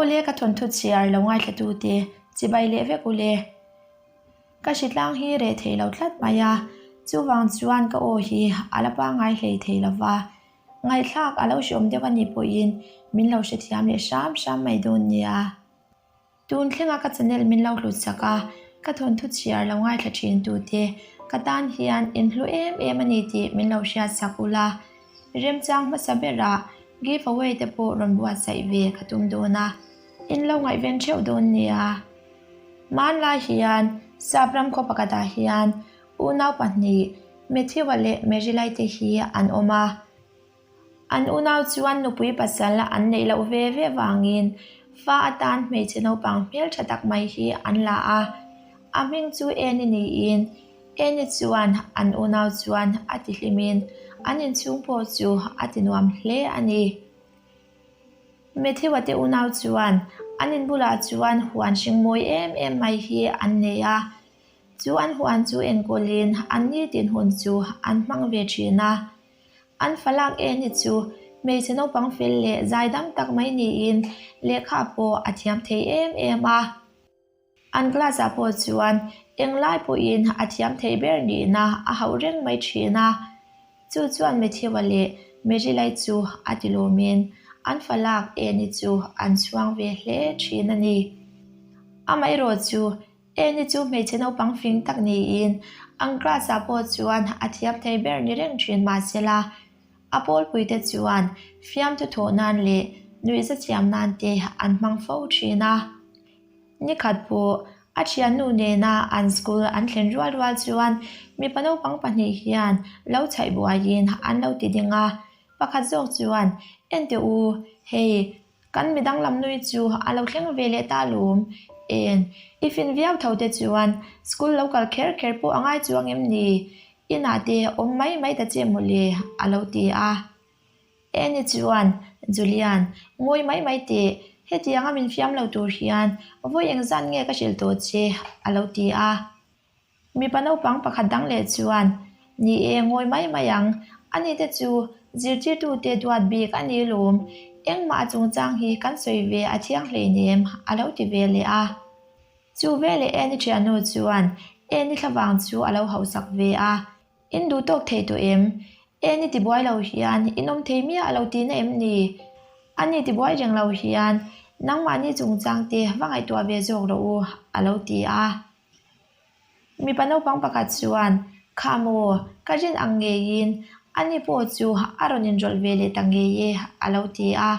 Awle ka thawnthu chhiar lo ngaithla tute chibai leh vek ule. Ka hritlang hi reh thei lo tlat mai a, chuvang chuan ka aw hi a la pangngai hlei thei lo va, ngaihthlak a lo hreawm deuh a nih pawhin min lo hrethiam leh hram hram mai dawn nia. Tun thlenga ka channel min lo hlut sak a, ka thawnthu chhiar lo ngaithla thin tute ka tan hian in hlu em em a ni tih min lo hriat sak ula. Remchang hmasa berah give away te pawh rawn buatsaih ve ka tum dawn a, in lo ngaihven theuh dawn nia. Hmanlai hian Sap ram khaw pakhatah hian unau pahnih Matthew-a leh Mary-lai te hi an awm a. An unau chuan nupui pasal an neih loh ve ve vangin fa atan hmeichhe naupang hmeltha tak mai hi an la a. A hming chu Annie niin Annie chuan an unau chuan a ti hlimin an inchhung pawh chu a ti nuam hle a ni. Matthew-a te unau chuan an in bulah chuan huan hring mawi em em mai hi an nei a, chu an huan chu enkawlin an nitin hun chu an hmang ve thin a. An falak en hi chu hmeichhe naupang fel leh zaidam tak mai niin lehkha pawh a thiam thei em em a. An class ah pawh chuan englai pawhin a thiam thei ber nihna a hauh reng mai thin a. Chu chuan Matthew-a leh Mary-lai chu a ti lawmin an falak Annie chu an chhuang ve hle thin a ni. Amaherawh chu Annie chu hmeichhe naupang fing tak niin an class ah pawh chuan a thiam thei ber ni reng thin mahsela a pawlpuite chuan fiamthu thawh nan leh nuihza thiam nan te an hmang fo thin a. Nikhat pawh a thiannu nena an school an thlen rual rual chuan mipa naupang pahnih hian lo chhaih buaiin an lo ti ding a, pakhat zawk chuan, Enteh u, hei kan mi danglam nui chu a lo thleng ve leh ta lawm, en, i fin viau tho te chuan school lo kal kher kher pawh a ngai chuang em ni? Inah te awm mai mai ta che mawle, a lo ti a. Annie chuan, Julian, ngawi mai mai teh, hetianga min fiam lo tur hian vawi engzat nge ka hrilh tawh che? a lo ti a. Mipa naupang pakhat dang leh chuan, Ni e, ngawi mai mai ang, ani te chu zirtirtute duat bik a ni lawm, engmah a chungchang hi kan sawi ve a thiang hleinem, a lo ti ve leh a. Chu veleh Annie thiannu chuan Annie thlavang chu a lo hauhsak ve a. In duh tawk thei tawh em? Eni tibuai lo hian in awm thei miah lo tihna em ni? Ani tibuai reng lo hian nangmahni chungchang te va ngaihtuah ve zawk rawh u, a lo ti a. Mipa naupang pakhat chuan, Kha maw, ka rin ang ngeiin ani pawh chu a rawn inrawlh ve leh ta ngei e, a lo ti a.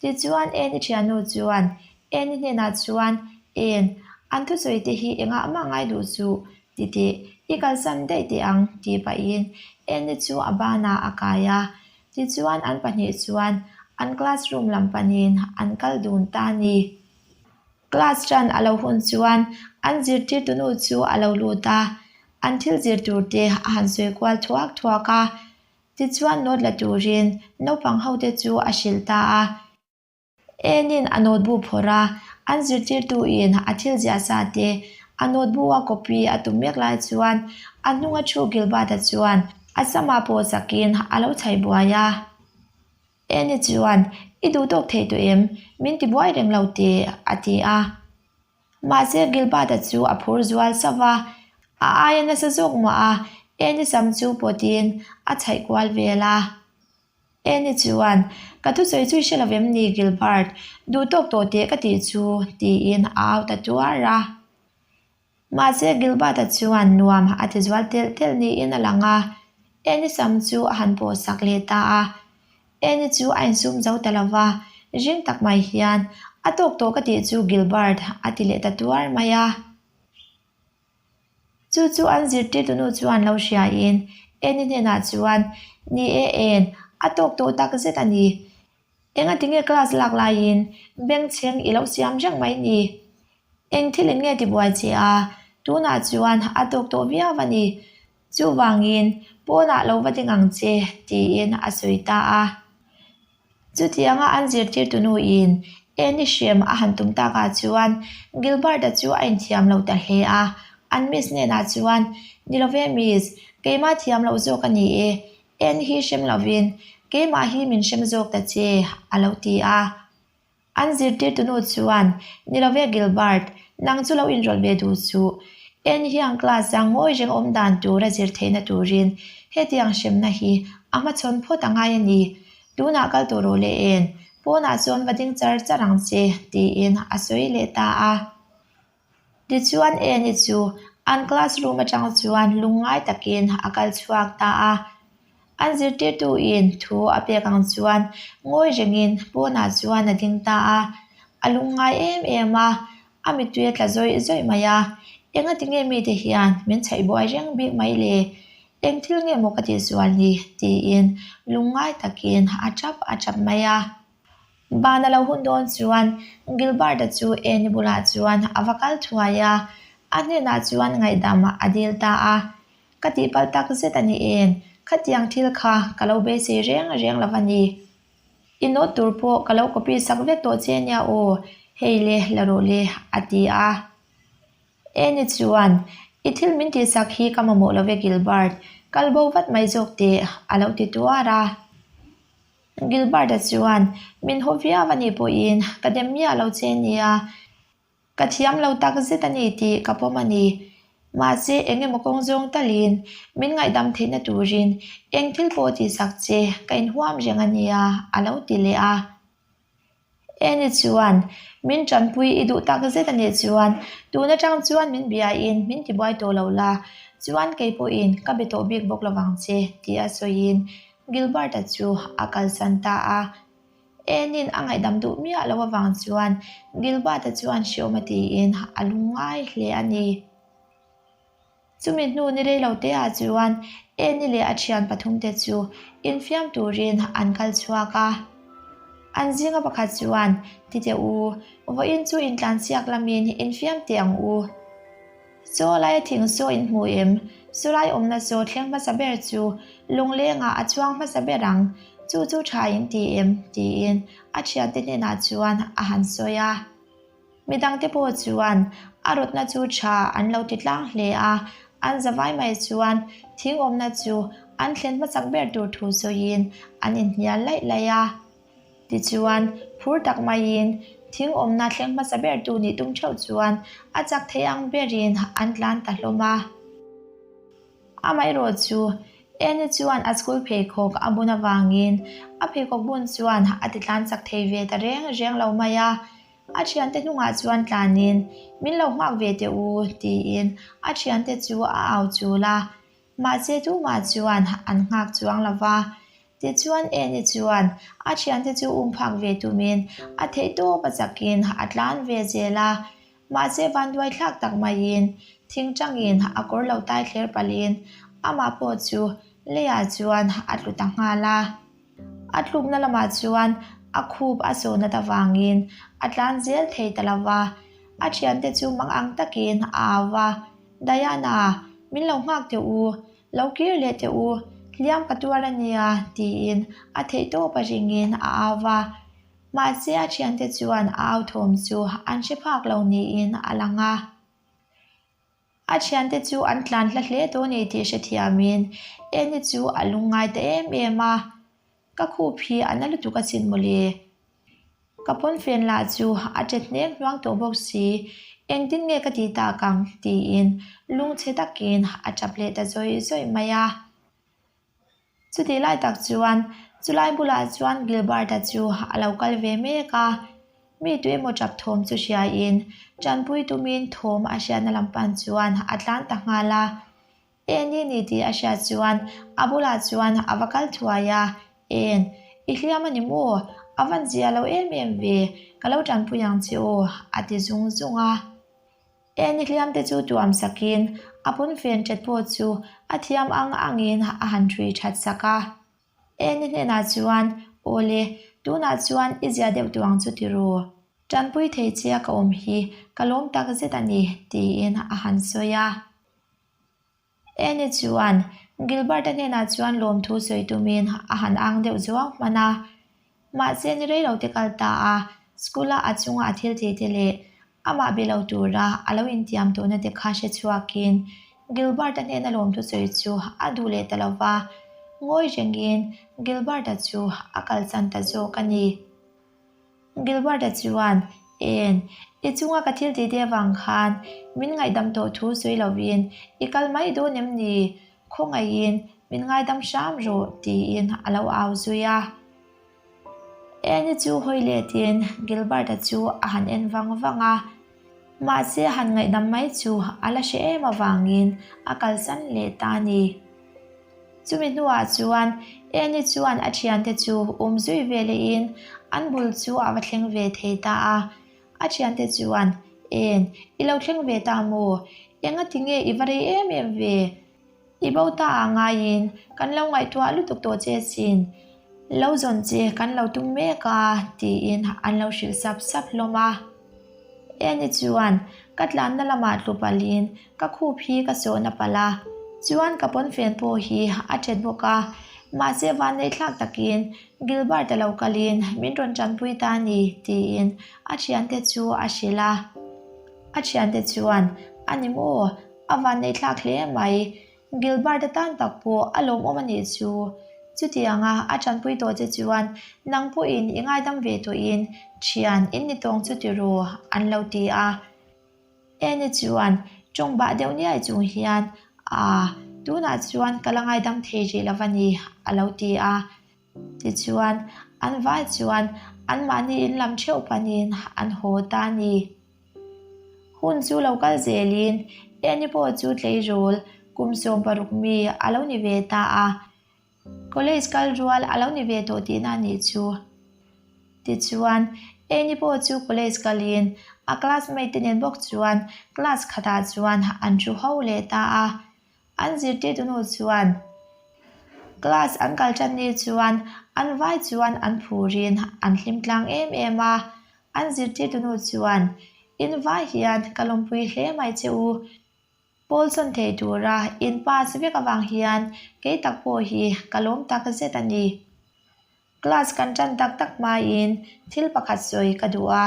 Tichuan Eni thiannu chuan Eni hnenah chuan, En, an thusawi te hi engah mah ngai duh suh, Ti teh, i kalsan daih teh ang, tih pahin Annie chu a banah a kai a. Tichuan an pahnih chuan an classroom lam panin an kal dun ta a ni. Class tan a lo hun chuan an zirtirtunu chu a lo lut a, an thil zir tur te a han sawi kual thuak thuak a. Tichuan note la turin naupang hote chu a hrilh ta a. Enin a notebook phawrh a, an zirtirtuin a thil ziah sa te a notebook a copy a tum mek lai chuan a hnunga thu Gilbert-a chuan a samah pawh chakin a lo chhaih buai a. Eni chuan, I duh tawk thei tawh em? Min ti buai reng lo teh, a ti a. Mahse Gilbert-a chu a phur zual sauh va, a aia nasa zawk mah a, Eni sam chu pawtin a chhaih kual vel a. Annie chuan, Ka thusawi chu i hre lo em ni, Gilbert? Duh tawk tawh teh ka tih chu, tiin a au ta tuar a. Mahse, Gilbert-a chuan nuam a ti zual telh telh niin a lang a, Annie sam chu a han pawh sak leh ta a. Annie chu a insum zo ta lo va, ring tak mai hian, A tawk tawh ka tih chu, Gilbert, a ti leh ta tuar mai a. Chu chu an zirtirtunu chuan lo hriain Eni hnenah chuan, Ni e En, a tawk tawh tak zet a ni. Engatinge class lak laiin bengchheng i lo siam reng mai ni? Eng thil in nge tibuai che a? Tunah chuan a tawk tawh viau a ni. Chuvangin, pawnah lo va ding ang che, tiin a sawi ta a. Chutianga an zirtirtu nuin Annie hrem a han tum takah chuan Gilbert-a chu a inthiam lo ta hle a. An miss hnenah chuan, Ni lo ve miss, keimah thiam loh zawk a ni e, Annie hi hrem lovin keimah hi min hrem zawk ta che, a lo ti a. An zirtirtunu chuan, Ni lo ve Gilbert, nang chu lo inrawlh ve duh suh. En hian class-a ngawi reng awm dan tur a zir theihna turin hetiang hremna hi a hmachhawn phawt a ngai a ni. Tunah kal tawh rawh le en, pawnah chuan va ding char char ang che, tiin a sawi leh ta a. Tichuan Annie chu an classroom atang chuan lungngai takin a kal chhuak ta a. An zirtirtuin thu a pek ang chuan ngawi rengin pawnah chuan a ding ta a. A lungngai em em a, a mittui a tla zawih zawih mai a. Engati nge mite hian min chhaih buai reng bik mai le? Eng thil nge maw ka tihsual ni? tiin lungngai takin a tap a tap mai a. Ban a lo hun dawn chuan Gilbert-a chu Annie bulah chuan a va kal thuai a, a hnenah chuan ngaihdam a dil ta a. Ka tihpalh tak zet a ni em? Khatiang thil kha ka lo beisei reng reng lo a ni. I note tur pawh ka lo copy sak vek tawh che nia aw, hei le la rawh le, a ti a. Annie chuan, I thil min tihsak hi ka mamawh lo ve Gilbert, kal bo vat mai zawk teh, a lo ti tuar a. Gilbert-a chuan, Min haw viau a nih pawhin ka dem miah lo che nia, ka thiam lo tak zet a ni tih ka pawm a ni. Mahse, eng emaw kawng zawng talin min ngaihdam theihna turin eng thil pawh tihsak che ka inhuam reng a nia, a lo ti leh a. Annie chuan, Min tanpui i duh tak zet a nih chuan tun atang chuan min biain min tibuai tawh lo la, chuan kei pawhin ka be tawh bik bawk lovang che, tih a sawiin Gilbert-a chu a kalsan ta a. Annie-in a ngaihdam duh miah loh avang chuan Gilbert-a chuan hreawm a tiin a lungngai hle a ni. Chumi hnu ni rei lo te ah chuan Annie leh a thian pathumte chu infiam turin an kal chhuak a. An zinga pakhat chuan, Ti teh u, vawiin chu intlansiak lamin infiam teh ang u. Chaw laia thing saw in hmu em? Saw lai awmna saw thleng hmasa ber chu lunglengah a chuang hmasa ber ang, chu chu tha in ti em? tiin a thiante hnenah chuan a han sawi a. Midangte pawh chuan a rawtna chu tha an lo ti tlang hle a, an zavai mai chuan thing awmna chu an thlen hmasak ber tur thu sawiin an inhnial laih laih a. Tichuan, phur tak maiin thing awmna thleng hmasa ber tu nih tum theuh chuan a chak thei ang berin an tlan ta hlawm a. Amaherawh chu, Annie chuan a school pheikhawk a bun avangin a pheikhawk bun chuan a ti tlan chak thei ve ta reng reng lo mai a. A thiante hnungah chuan tlanin, Min lo nghak ve teh u, tiin a thiante chu a au chul a. Mahse tumah chuan an nghak chuang lo va. Tichuan Annie chuan a thiante chu um phak ve tumin a theihtawp a chakin a tlan ve zel a. Mahse vanduai thlak tak maiin thingtangin a kawr lo tai thler palhin amah pawh chu leiah chuan a tlu ta nghal a. A tlukna lamah chuan a khup a sawhnat avangin a tlan zel thei ta lo va, a thiante chu mang ang takin a au va, Diana, min lo nghak teh u, lo kir leh teh u, hliam ka tuar a nia, tiin a theihtawp a ringin a au va. Mahse a thiante chuan a au thawm chu an hre phak lo niin a lang a. A thiante chu an tlan hla hle dawn e tih hrethiamin Annie chu a lungngai ta em em a, Ka khup hi a na lutuk asin mawle. Ka pawnfen lah chu a ṭet hnek hnuang tawh bawk si, engtin nge ka tih tak ang tiin lungchhe takin a ṭap leh ta zawih zawih mai a. Chutih lai tak chuan chulai bulah chuan Gilbert-a chu a lo kal ve mek a, mi tuemaw tap thawm chu hriain tanpui tumin thawm a hriatna lam pan chuan a tlan ta nghal a. En i ni tih a hriat chuan a bulah chuan a va kal thuai a, En, i hliam a ni maw? A van zia lo em em ve, ka lo tanpui ang che aw, a ti zung zung a. Eni hliam te chu tuam sakin a pawnfen ṭet pawh chu a thiam ang angin a han ṭhui ṭhat sak a. Eni hnenah chuan, Aw le, tunah chuan i zia deuh tawh ang chu ti ru. Ṭanpui thei che a ka awm hi ka lawm tak zet a ni, tiin a han sawi a. Annie chuan Gilbert-a hnenah chuan lawmthu sawi tumin a han ang deuh zuau hman a. Mahse ni rei lo te kal ta a, school-a a chunga a thil tih te leh amah be lo tura a lo intiam tawhna te kha hre chhuakin Gilbert-a hnena lawmthu sawi chu a duh leh ta lo va, ngawi rengin Gilbert-a chu a kalsan ta zawk a ni. Gilbert-a chuan, En, i chunga ka thil tih te avang khan min ngaihdam tawh thu sawi lovin i kal mai dawn em ni? Khawngaihin min ngaidam hram rawh, tiin a lo au zui a. Annie chu hawi letin Gilbert-a chu a han en vang vang a, mahse han ngaihdam mai chu a la hre em avangin a kalsan leh ta a ni. Chumi hnuah chuan Annie chuan a thiante chu um zui ve lehin an bul chu a va thleng ve thei ta a. A thiante chuan, En, i lo thleng ve ta maw? Engati nge i va rei em em ve? I bo ta ah ngaiin kan lo ngaihtuah lutuk tawh che sin. Lo zawn che kan lo tum mek a, tiin an lo hrilh sap sap hlawm a. Annie chuan ka tlanna lamah tlu palhin ka khup hi ka sawhna palh a, chuan ka pawnfen pawh hi a ṭhet bawk a, mahse vanneihthlak takin Gilbert-a lo kalin min rawn ṭanpui ta a ni, tiin a ṭhiante chu a hrilh a. A ṭhiante chuan, A ni maw? A vanneihthlak hle mai. Gilbert-a tan tak pawh a lawmawm a nih chu. Chutianga a tanpui tawh che chuan nang pawhin i ngaidam ve tawhin thian in ni tawng chu ti ru an lo ti a. Annie chuan tawng bah deuh niai chung hian Aa, tunah chuan ka la ngaidam thei rih lo va ni a lo ti a. Tichuan an vai chuan anmahni in lam theuh panin an haw ta a ni. Hun chu lo kal zelin Annie pawh chu tleirawl kum 16 mi a lo ni ve ta a, college kal rual a lo ni ve tawh tihna a nih chu. Tichuan Annie pawh chu college kalin a classmate te nen bawk chuan class khatah chuan an thu ho leh ta a. An zirtirtu nu chuan class an kal tan ni chuan an vai chuan an phurin an hlim tlang em em a. An zirtirtu nu chuan, In vai hian ka lawmpui hle mai che u. Pawl sawn thei tura in pass vek avang hian kei tak pawh hi ka lawm tak zet a ni. Class kan tan tak tak hmain thil pakhat sawi ka duh a.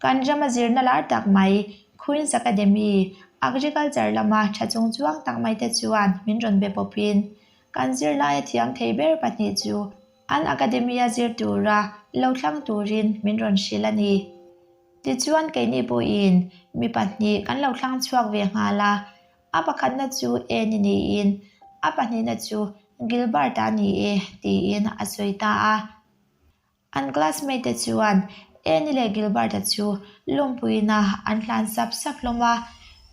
Kan rama zirna lar tak mai Queen's Academy Agriculture lama tha chung chuang tak mai te chuan min rawn be pawpin kan zirlaia thiam thei ber pahnih chu An academy-a zir tura lo thlang turin min rawn hrilh a ni. Tichuan keini pawhin mi pahnih kan lo thlang chhuak ve nghal a, a pakhatna chu Annie niin a pahnihna chu Gilbert-a a ni e tiin a sawi ta a. An classmate-te chuan Annie leh Gilbert-a chu lawmpuina an hlan sap sap hlawm a,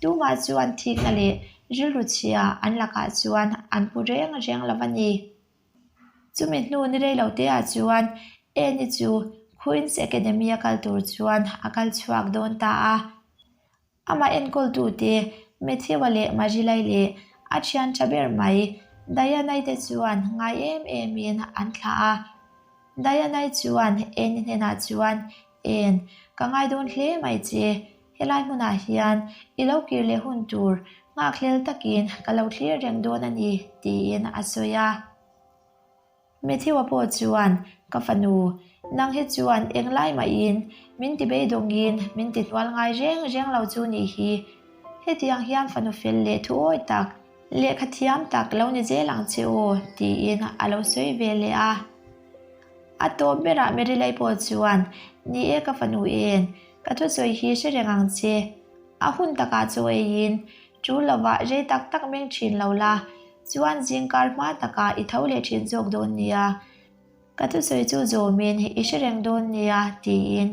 tumah chuan thikna leh rilru chhia an lakah chuan an pu reng reng lo a ni. Chumi hnu ni rei lo te ah chuan Annie chu Queen's Academy a kal tur chuan a kal chhuak dawn ta a. Amah enkawltu te Matthew-a leh Marilai leh a thian tha ber mai Diana-i te chuan ngai em em in an thlah a. Diana-i chuan Annie hnenah chuan, En, ka ngai dawn hle mai che. Helai hmunah hian i lo kir leh hun tur nghakhlel takin ka lo thlir reng dawn a ni, tiin a sawi a. Matthew-a pawh chuan, Ka fanu, nang hi chuan englai mahin min ti beidawngin min ti hnual ngai reng reng lo chu nih hi. Hetiang hian fanu fel leh thuawi tak, lehkha thiam tak lo ni zel ang che aw, tiin a lo sawi ve leh a. A tawp berah Marilei pawh chuan, Ni e ka fanu en, Ka thusawi hi hre reng ang che. A hun takah chaw eiin tul lovah rei tak tak meng thin lo la, chuan zingkar hma takah i tho leh thin zawk dawn nia. Ka thusawi chu zawmin i hre reng dawn nia, tiin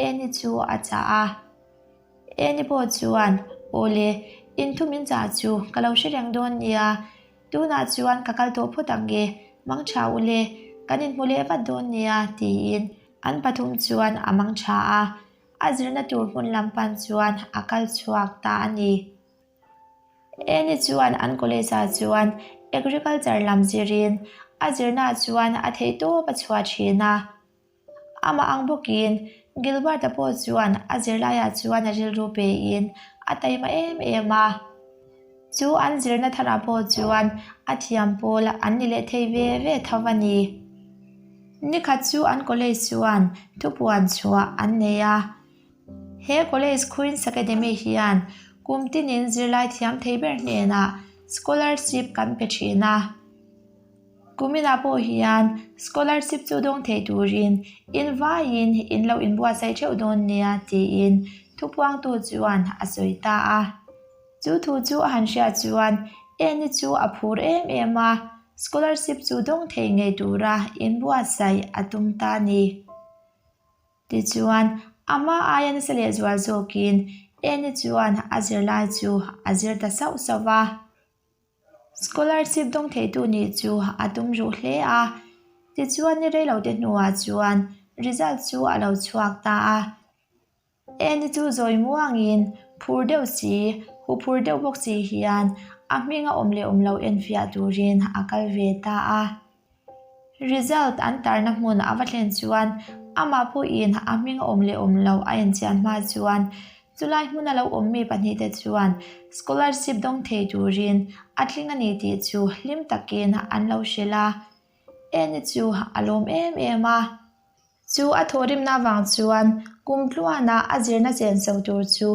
Annie chu a chah a. Annie pawh chuan, Awle, in thu min chah chu ka lo hre reng dawn nia. Tunah chuan ka kal tawh phawt ang e, mangtha ule, kan inhmu leh vat dawn nia, tiin An pathum chuan a mang tha a, a zirna tur hmun lam pan chuan a kal chhuak ta a ni. Annie chuan an college ah chuan agriculture lam zirin a zirna chuan a theihtawp a chhuah thin a. Amah ang bawkin Gilbert-a pawh chuan a zirlaiah chuan a rilru pein a taima em em a. Chu an zirna tharah pawh chuan a thiam pawl an ni leh thei ve ve tho a ni. Nikhat chu an college chuan thupuan chhuah an nei a. He college Queen's Academy hian kum tinin zirlai thiam thei ber hnenah scholarship kan pe thin a. Kuminah pawh hian scholarship chu dawng thei turin in vaiin in lo inbuatsaih theuh dawn nia tiin thupuangtu chuan a sawi ta a. Chu thu chu a han hriat chuan Annie chu a phur em em a, scholarship chu dawng thei ngei tura inbuatsaih a tum ta a ni. Tichuan, a hma aia nasa lehzual zawkin Annie chuan a zirlai chu a zir ta sauh sauh va. Scholarship dawng theitu nih chu a tum ruh hle a, tichuan ni reilote hnuah chuan result chu a lo chhuak ta a. Annie chu zawi muangin phur deuh si, hu phur deuh bawk si hian a hming a awm leh awm lo enfiah turin a kal ve ta a. Result an tarna hmun a va thlen chuan amah pawhin a hming a awm leh awm lo a enchian hma chuan chulai hmuna lo awm mi pahnihte chuan scholarship dawng thei turin a tling a ni tih chu hlim takin an lo hrilh a. Annie chu a lawm em em a. Chu a thawhrimna avang chuan kum tluana a zirna chenso tur chu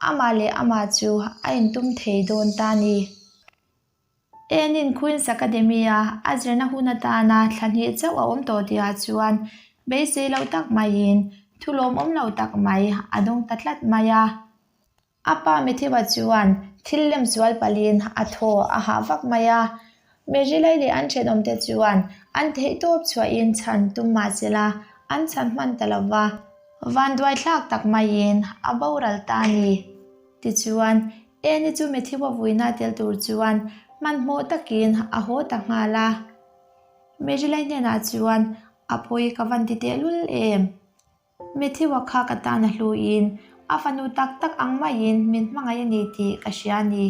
amah leh amah chu a intum thei dawn ta a ni. Enin Queen's Academy-a a zirna hun atana thla hnih chauh a awm tawh tihah chuan beisei loh tak maiin thu lawmawm lo tak mai a dawng ta tlat mai a. A pa Matthew-a chuan thil lem sual palhin a thaw a hah vak mai a. Mary-Lei leh an thenawmte chuan an theihtawp chhuahin chhan tum mah sela an chhan hman ta lo va. Vanduaithlak tak maiin a boral ta a ni. Tichuan, Annie chu Matthew-a vuina tel tur chuan hmanhmawh takin a haw ta nghal a. Mary-Lei hnenah chuan, A pawi ka van ti tehlul em? Matthew-a kha ka tan a hluin a fanu tak tak ang maiin min hmangaih a ni tih ka hria a ni.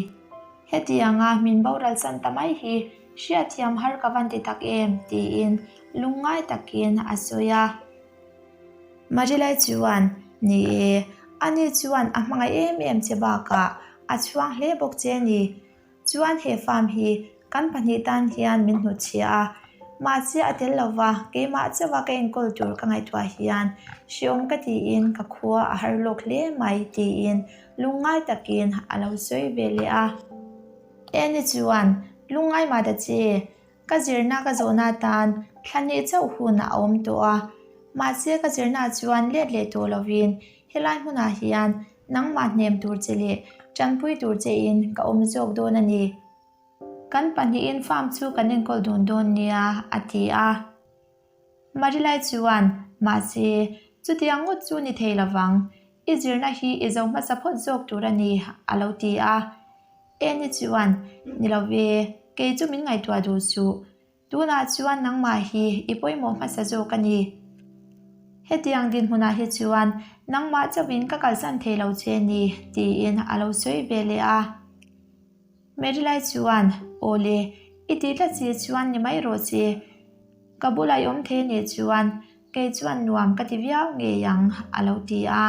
Hetianga min boral san ta mai hi hriatthiam har ka van ti tak em? tiin lungngai takin a sawi a. Marilai chuan, Ni e, ani chuan a hmangaih em em che bakah a chhuang hle bawk che a ni. Chuan he farm hi kan pahnih tan hian min hnutchhiah a, mahse a tel lova keimah chauha ka enkawl tur ka ngaihtuah hian hreawm ka tiin ka khua a har lawk hle mai tiin lungngai takin a lo sawi ve leh a. Annie chuan, Lungngai mah ta che, Ka zirna ka zawhna atan thla hnih chauh hun a awm tawh a, mahse ka zirna chuan let leh tawh lovin helai hmunah hian nangmah hnem tur che leh tanpui tur chein ka awm zawk dawn a ni. Kan pahnihin farm chu kan enkawl dun dawn nia, a ti a. Marilai chuan, Mahse, chutiang ngawt chu ni thei lovang, i zirna hi i zo hmasa phawt zawk tur a ni, a lo ti a. Annie chuan, Ni lo ve, kei chu min ngaihtuah duh suh. Tunah chuan nangmah hi i pawimawh hmasa zawk a ni. Hetiang dinhmunah hi chuan nangmah chauhin ka kalsan thei lo che ni, tiin a lo sawi ve leh a. Marilai chuan, Aw le, i tih tlat si chuan ni mai rawh che. Ka bulah i awm thei anih chuan kei chuan nuam ka ti viau ngei ang, a lo ti a.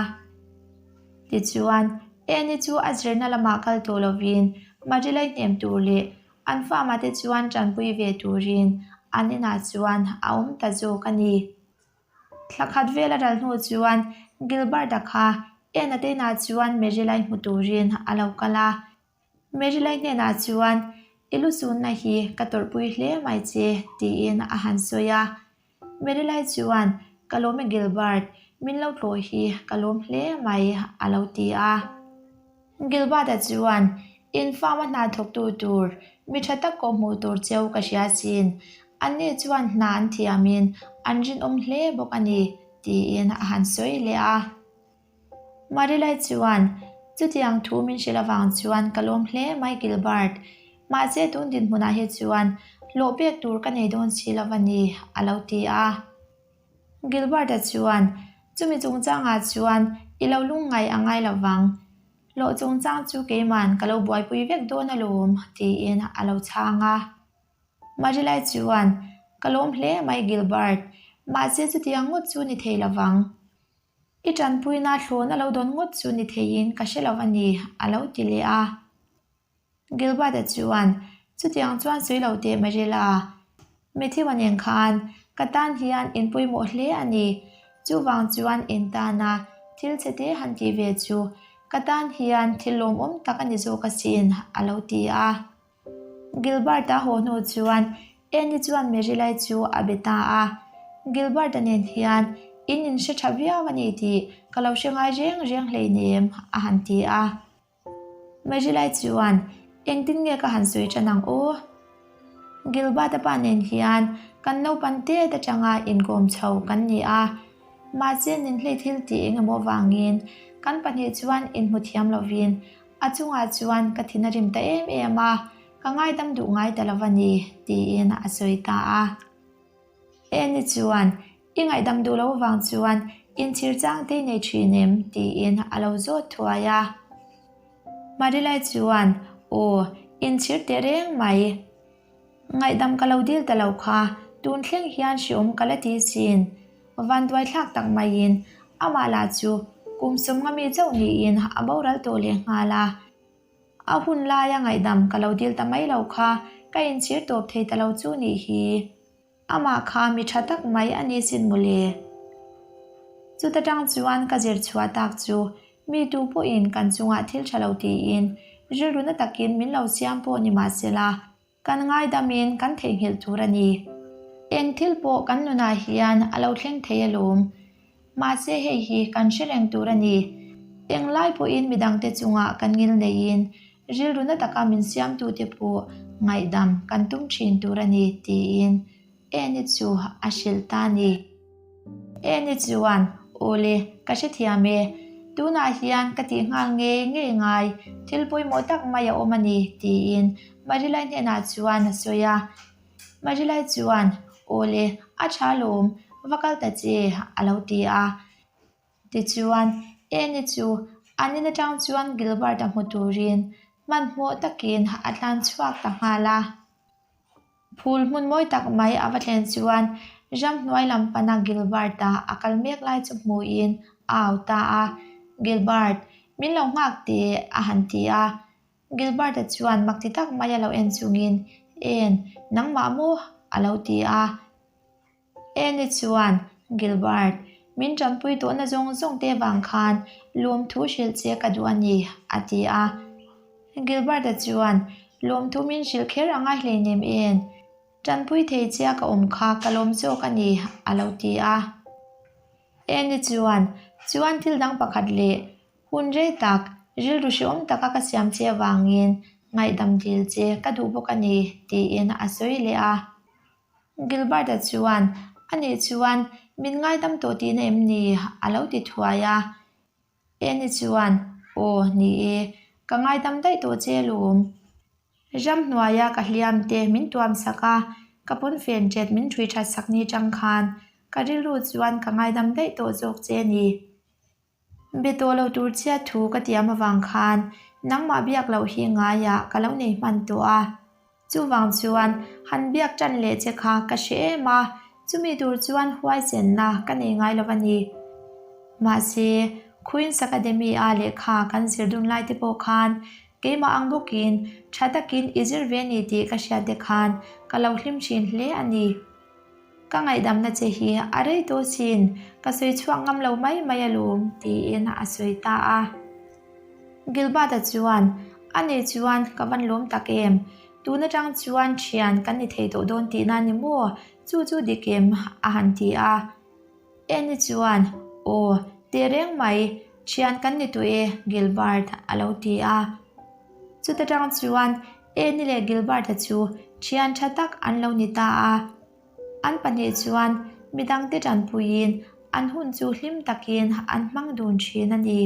Tichuan, Annie chu a zirna lamah kal tawh lovin Marilai hnem tur leh an farm ah te chuan tanpui ve turin an inah chuan a awm ta zawk a ni. Thla khat vel a ral hnu chuan Gilbert-a kha Anna te inah chuan Marilai hmu turin a lo kal a. Marilai hnenah chuan, I lusunna hi ka tawrhpui hle mai che, tiin a han sawi a. Marilai chuan, Ka lawm e Gilbert, min lo tlawh hi ka lawm hle mai, a lo ti a. Gilbert-a chuan, In farm-a hna thawktu tur, mi tha tak kawh hmuh tur cheu ka hria sin. Anni chuan hna an thiamin an rinawm hle bawk a ni, tiin a han sawi leh a. Marilai chuan, Chutiang thu min hrilh avang chuan ka lawm hle mai Gilbert. Mahse tun dinhmunah hi chuan hlawh pek tur ka nei dawn si lo a ni, a lo ti a. Gilbert-a chuan, Chumi chungchangah chuan i lo lungngai a ngai lo vang. Hlawh chungchang chu keiman ka lo buaipui vek dawn alawm, tiin a lo chhang a. Marilai chuan, Ka lawm hle mai Gilbert. Mahse chutiang ngawt chu ni thei lo vang. I tanpuina thlawn a lo dawn ngawt chu ni theiin ka hre lo a ni, a lo ti leh a. Gilbert-a chuan, Chutiang chuan sawi lo teh Marilla, Matthew-a nen khan ka tan hian in pawimawh hle a ni. Chuvang chuan in tana thil chhe te han tih ve chu ka tan hian thil lawmawm tak a ni zawk asin, a lo ti a. Gilbert-a haw hnu chuan. Annie chuan Marilai chu a be ta a, Gilbert-a nen hian in inhre tha viau a ni tih ka lo hre ngai reng reng hleinem, a han ti a. Marilai chuan, Engtin nge ka han sawi tan ang aw? Gilbert-a pa nen hian kan naupan tet atanga inkawm chho kan ni a, mahse ninhlei thil tih eng emaw vangin kan pahnih chuan inhmu thiam lovin a chungah chuan ka thin a rim ta em em a, Ka ngaidam duh ngai ta lo a ni, tiin a sawi ta a. Annie chuan, I ngaihdam duh lo avang chuan inchhir chang te i nei thin em? tiin a lo zawt thuai a. Marilai chuan, Aw, inchhir teh reng mai. Ngaihdam ka lo dil ta lo kha, tun thleng hian hreawm ka la ti sin. Vanduai thlak tak maiin amah lah chu kum sawmnga mi chauh niin a boral tawh lehnghal a. A hun laia ngaihdam ka lo dil ta mai lo kha ka inchhir tawp thei ta lo chu nih hi. Amah kha mi tha tak mai a ni sin mawle. Chuta tang chuan ka zir chhuah tak chu mi tu pawhin kan chungah thil tha lo tiin rilru na takin min lo siam pawh ni mahsela Kan ngaidamin kan theihnghilh tur a ni. Eng thil pawh kan nunah hian a lo thleng thei alawm. Mahse hei hi kan hre reng tur a ni. Eng lai pawhin midangte chungah kan ngil neiin rilru na taka min siamtute pawh ngaihdam kan tum thin tur a ni tiin Annie chu a hrilh ta a ni. Annie chuan, Awle, ka hrethiam e. Tunah hian ka tih nghal ngei ngei ngai, thil pawimawh tak mai a awm a ni, tiin Marilai hnenah chuan a sawi a. Marilai chuan, Awle, a tha lawm, va kal ta che, a lo ti a. Tichuan, Annie chu an in atang chuan Gilbert-a hmu turin hmanhmawh takin a tlan chhuak ta nghal a. Phul hmun mawi tak mai a va thlen chuan ramhnuai lam pana Gilbert-a a kal mek lai chu hmuhin a au ta a, Gilbert, min lo nghak teh a han ti a. Gilbert-a chuan mak ti tak mai a lo en chungin, En, nangmah maw? a lo ti a. Annie chuan, Gilbert, min tanpui tawhna zawng zawng te vang khan lawmthu hrilh che ka duh a ni, a ti a. Gilbert-a chuan, Lawmthu min hrilh kher a ngai hleinem en? Tanpui thei chia ka awm kha ka lawm zawk a ni, a lo ti a. Annie chuan, Chuan thil dang pakhat leh hun rei tak, rilru hrehawm taka ka siam che avangin ngaihdam dil che ka duh bawk a ni, tiin a sawi leh a. Gilbert-a chuan, Anih chuan min ngaidam tawh tihna em ni? a lo ti thuai a. Annie chuan, Aw, ni e, ka ngaidam daih tawh che alawm. Ramhnuaia ka hliam te min tuam sak a, ka pawnfen ṭet min ṭhui ṭhat sak ni ṭang khan ka rilru chuan ka ngaidam daih tawh zawk che a ni. Be tawh lo tur chhiat thu ka tiam avang khan nangmah biak loh hi ngaiah ka lo nei hman tawh a. Chuvang chuan han biak tan leh che kha ka hre em a, chumi tur chuan huaichenna ka nei ngai lo a ni. Mahse, Queen's Academy-a lehkha kan zir dun lai te pawh khan keimah ang bawkin tha takin i zir ve ni tih ka hriat te khan ka lo hlim thin hle a ni. Ka ngaihdamna che hi a rei tawh sin, ka sawi chhuak ngam lo mai mai alawm, tiin a sawi ta a. Gilbert-a chuan, A nih chuan ka van lawm tak em? Tun atang chuan thian kan ni thei tawh dawn tihna ni maw? Chu chu dik em? a han ti a. Annie chuan, Aw, teh reng mai, thian kan ni tawh e, Gilbert, a lo ti a. Chuta tang chuan Annie leh Gilbert-a chu thian tha tak an lo ni ta a. An pahnih chuan midangte tanpuiin an hun chu hlim takin an hmang dun thin a ni.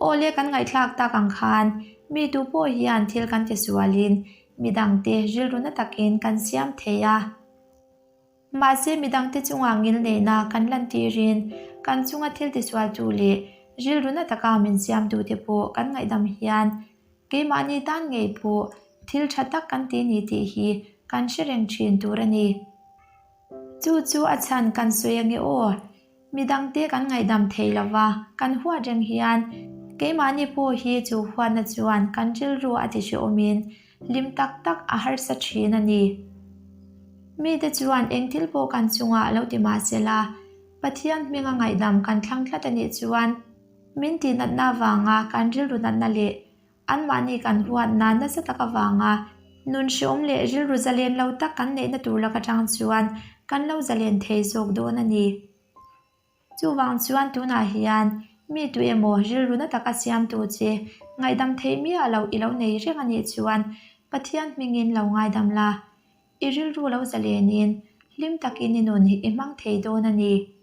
Awle kan ngaihthlak tak ang khan mi tu pawh hian thil kan tisualin midangte rilru na takin kan siam thei a. Mahse midangte chungah ngilneihna kan lantirin kan chunga thil tisualtu leh rilru na taka min siamtute pawh kan ngaihdam hian keimahni tan ngei pawh thil tha tak kan ti ni tih hi kan hre reng thin tur a ni. Chu chu a chhan kan sawi ange aw. Midangte kan ngaihdam thei lo va, kan huat reng hian keimahni pawh hi chu huatna chuan kan rilru a ti hrehawmin hlim tak tak a harsa thin a ni. Mite chuan eng thil pawh kan chungah lo ti mah se la, Pathian hminga ngaihdam kan thlang tlat a nih chuan min tihnatna avanga kan rilru natna leh anmahni kan huatna nasa tak avanga. Nun hreawm leh rilru zalen lo tak kan neihna tur lak atang chuan kan lo zalen thei zawk dawn a ni. Chuvang chuan tunah hian mi tu emaw rilru na taka siamtu che ngaihdam theih miah loh i lo nei reng a nih chuan Pathian hmingin lo ngaidam la, i rilru lo zalenin hlim takin i nun i hmang thei dawn a ni.